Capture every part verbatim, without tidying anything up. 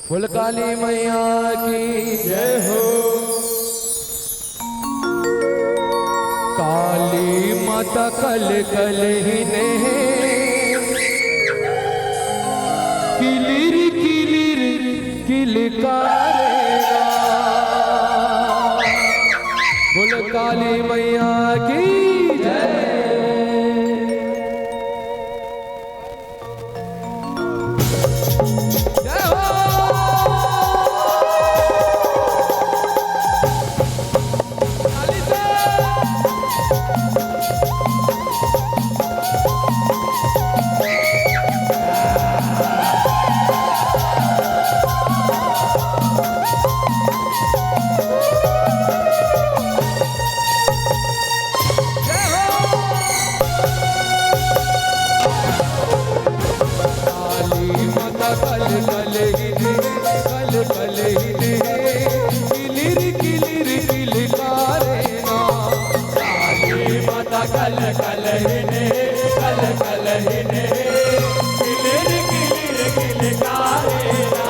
बोल काली मैया की जय हो। काली माता कल कल ही ने किलिर किलिर किलकारेला। बोल काली मैया की जय। जय हो। काली माता कल कल ही ने, कल कल ही ने, किलिर किलिर किलकारेला। काली माता कल कल ही ने, कल कल ही ने, किलिर किलिर किलकारेला।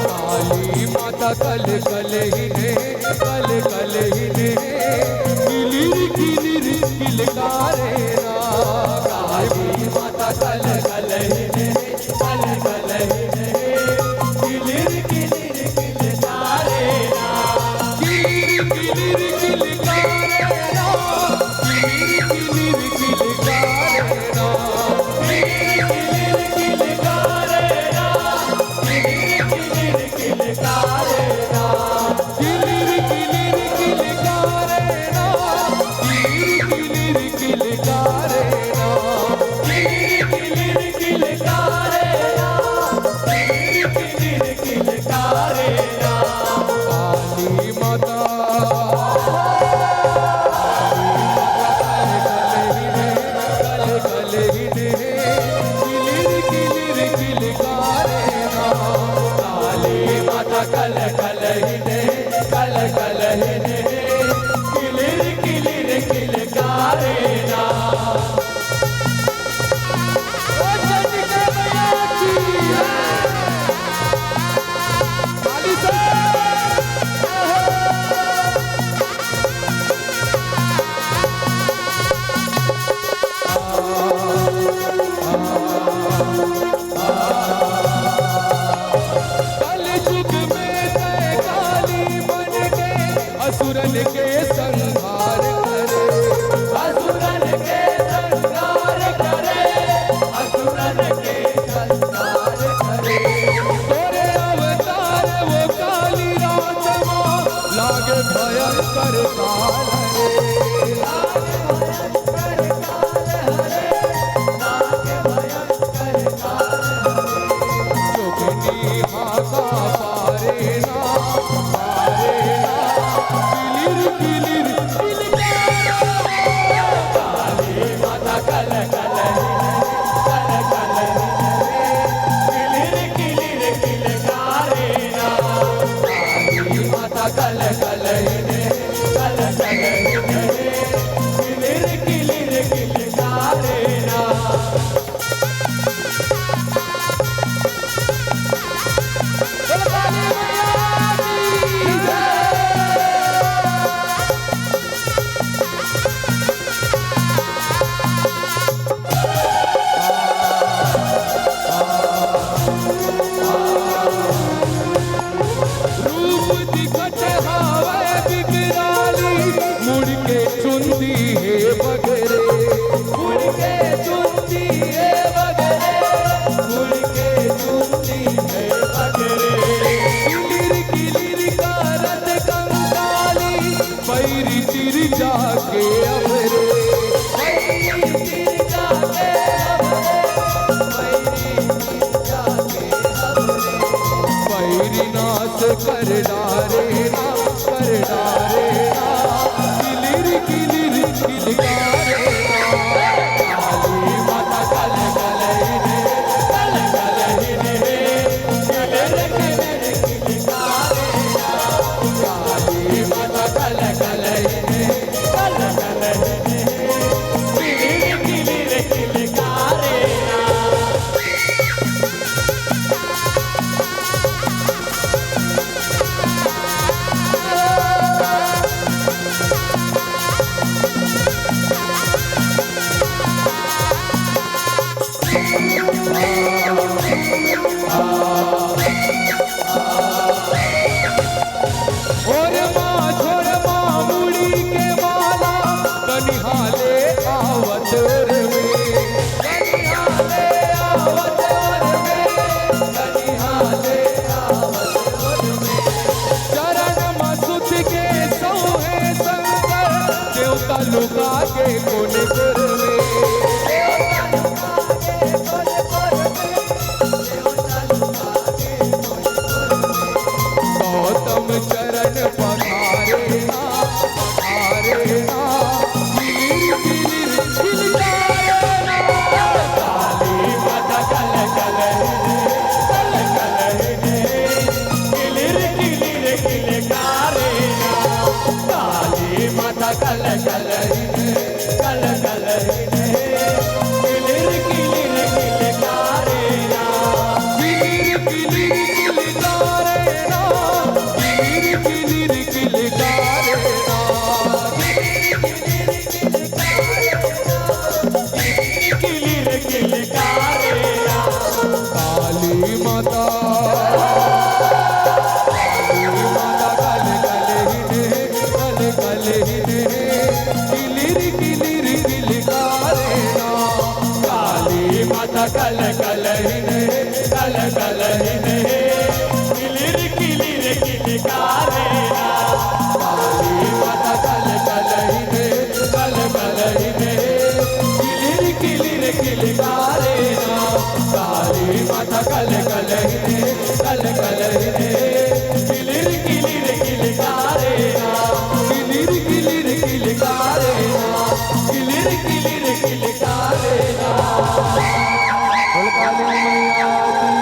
काली माता कल कल ही ने, कल कल ही ने, किलिर किलिर किलकारेला। काली माता कल कल ही ने, कल कल ही ने, किलिर किलिर किलकारेला। किलिर किलिर किलकारेला। किलिर किलिर किलकारेला। किलिर किलिर किलकारेला। किलिर किलिर किलकारेला। किलिर किलिर किलकारेला। किलिर किलिर किलकारेला। किलिर किलिर किलकारेला। किलिर किलिर किलकारेला। काली माता। कल कल ही ने, किलिर किलिर किलकारेला। काली माता कल कल ही ने, कल कल ही ने, किलिर किलिर किलकारेला। ओ चंडिका मैया की जय। काली से। कलयुग में तैं काली बन के असुरन के संहार करे। असुरन के संहार करे। असुरन के संहार करे। तोरे अवतार वो काली रात मा लागे भयंकर काल रे। जोगनी हाथा पारे ना, पारे ना, किलिर किलिर किलकारेला। काली माता कल कल ही ने, कल कल ही ने, किलिर किलिर किलकारेला। काली माता कल कल ही ने, कल कल ही ने, किलिर किलिर किलकारेला। बोल काली मैया की जय। रूप दिखत हावय विकराली, मुड़ के चुंदी हे बगरे। मुड़ के चुंदी हे बगरे, मुड़ के चुंदी हे बगरे। किलिर किलिर करत कंकाली, बैरी तिर जाके अबरे। बैरी तिर जाके अबरे, बैरी तिर जाके अबरे। बैरी नास कर डारे ना, कर डारे ना, किलिर किलिर किलकारेला। काली माता कल कल ही ने, कल कल ही ने, किलिर किलिर किलकारेला। काली माता कल कल ही ने, कल कल ही ने, किलिर किलिर किलकारेला। कोने कोर में। गौतम चरण पधारे ना, पधारे ना, किलिर किलिर किलकारे ना। काली माता कल कल हिने, कल कल हिने, किलिर किलिर किलकारे ना। काली माता कल कल हिने, कल कल हिने, किलिर किलिर किलकारे ना। किलिर किलिर किलकारे ना, किलिर किलिर किलकारे ना। किलिर किलकारे ना। काली माता, काली माता कल कल हिने, कल कल हिने, किलिर किलिर किलकारे ना। काली माता कल कल हिने, कल कल हिने, किलिर किलिर किलकारे ना। काली माता कल कल हिने, कल कल हिने, किलिर किलिर किलकारे ना। काली माता कल कल हिने, कल कल हिने, किलिर किलिर किलकारे ना। किलिर किलिर किलकारे ना, किलिर किलिर किलकारे ना। बोल काली मैया की।